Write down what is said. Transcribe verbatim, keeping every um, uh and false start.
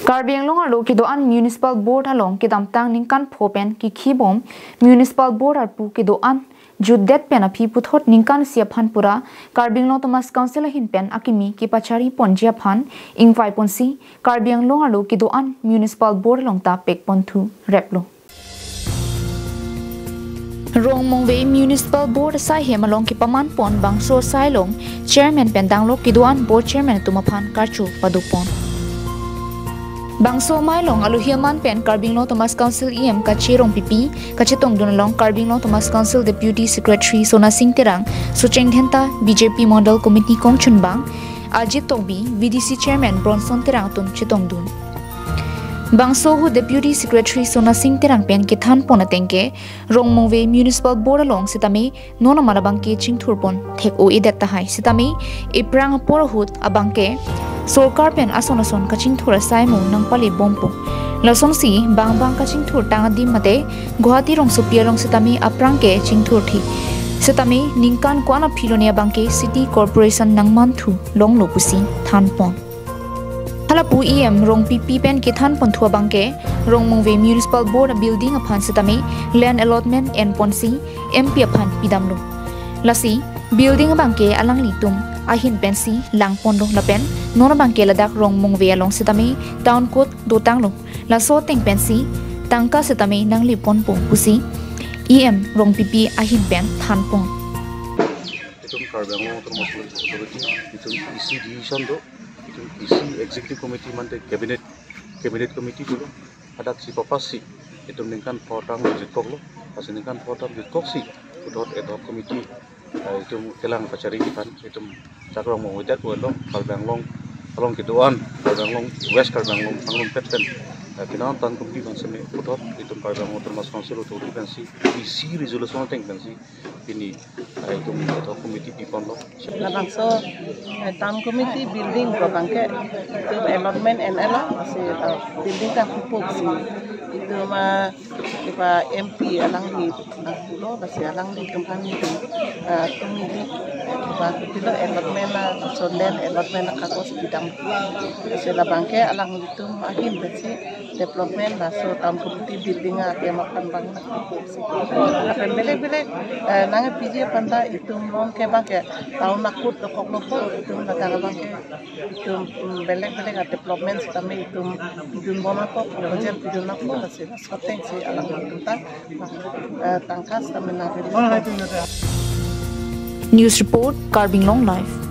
Karbi Anglong arlo kedo-an Municipal Board along kedamtang ningkan pho pen kekhibom Municipal Board arpu kedo-an jutdet pen aphi puthot ningkan isi aphan pura Karbi Anglong Autonomous Council ahin pen akimi kepachari ponji aphan ingvai ponsi Karbi Anglong arlo kedo-an Municipal Board along ta pek ponthu replo. Rongmongve Municipal Board asai hem along kepaman pon bangso asai along Chairman pen danglo kedo-an Board Chairman atum aphan karcho pado pon. Bangso amei along alohi aman pen Karbi Anglong Autonomous Council E M Kache Rongpipi, kachetongdun along Karbi Anglong Autonomous Council Deputy Secretary Sona Singh Terang, Socheng Dhenta, B J P Mondol Committee kongchunbang Ajit Tokbi, V D C Chairman Bronson Terang atum chetongdun. Bangso ahut Deputy Secretary Sona Singh Terang pen kethan pon ateng ke, Rongmongve Municipal Board along sitame non amat abangke chingthur pon thek-o-edet tahai sitame ephrang apor ahut abangke sorkar pen ason ason kachingthur asai mo nangpale bompo. Lasonsi bang bang kachingthur tang adim mate Guwahati rongsopi along sitame aphrang ke chingthur thik. Sitame ningkan ko-an aphi lone abangke City Corporation nangmanthu longlo pusi than pon. Halapu E M Rongpipi pen kethan ponthu abangke Rongmongve Municipal Board building aphan sitame land allotment en ponsi M P aphan pidamlo. Lasi building abangke alanglitum ahin pensi lang ponlo lapen non abangke ladak Rongmongve along sitame town court dotanglo. Laso ateng pensi tangka sitame nangle ponpo pusi E M Rongpipi ahin pen than pon. Itum Karbi Anglong Autonomous Council Authority, itum isi decision do, itum isi executive committee mante cabinet, cabinet committee do, hadak si papas si, itum ningkan pho term jitkoklo, lasi ningkan pho term jitkok si, puthot ad hoc committee, eh, itum kelang pachari aphan, itum chak Rongmongve det welo, Karbi Anglong, along kedo-an, Karbi Anglong, West Karbi Anglong, Anglong pet pen, eh, pinang town committee aphan seme, puthot, itum Karbi Anglong Autonomous Council Authority aphan si, isi resolution ateng aphan si, pini, eh, itum ad hoc committee pi ponlo. Labangso, eh, town committee building ko abangke itum allotment en-elo, lasi, eh, building ta pupuk si itum, eh, iba M P alangli, eh, pulo, lasi alanglitum aphan itum, eh, tum ili, eh, iba kutilo allotment la, so land allotment la kagos pidam. Lasi labangke alanglitum ahin pensi development laso town committee building ahem aphan bang. Lapen belek belek, eh, nangpiji aphan ta itum non ke abangke town akut dokok dokok itum ladak abangke itum, mm, belek belek a development sitame itum pidun bom apot, urgent pidun apot, lasi laso ateng si alanglitum ta, eh, tangka sitame nang release. News report, Karbi Anglong Live.